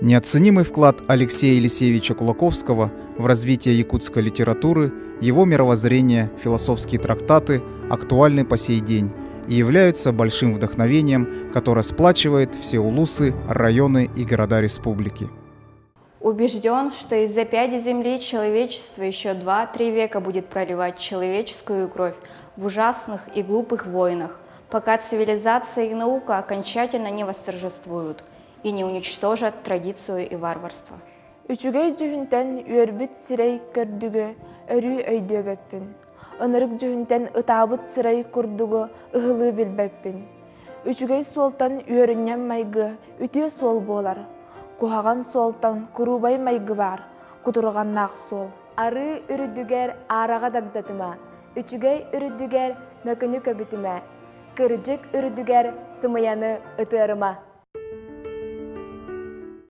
Неоценимый вклад Алексея Елисеевича Кулаковского в развитие якутской литературы, его мировоззрение, философские трактаты актуальны по сей день и являются большим вдохновением, которое сплачивает все улусы, районы и города республики. Убежден, что из-за пяди земли человечество еще 2-3 века будет проливать человеческую кровь в ужасных и глупых войнах, пока цивилизация и наука окончательно не восторжествуют и не уничтожат традицию и варварство. Үчүгэй дьүһүнтэн үөрбүт сирэй көрдүгү өрүү өйдүөбэппин. Ынырык дьүһүнтэн ытаабыт сирэй курдугу ыһылыы билбэппин. Үчүгэй суолтан үөрүнньэҥ майгы үтүө суол буолар. Куһаҕан суолтан куруубай майгы баар, кутурҕаннаах суол. Арыы үрдүгэр аараҕа дагдатыма, үчүгэй үрдүгэр мөкүнү көбүтүмэ, кырдьык үрдүгэр сымыйаны ытыарыма.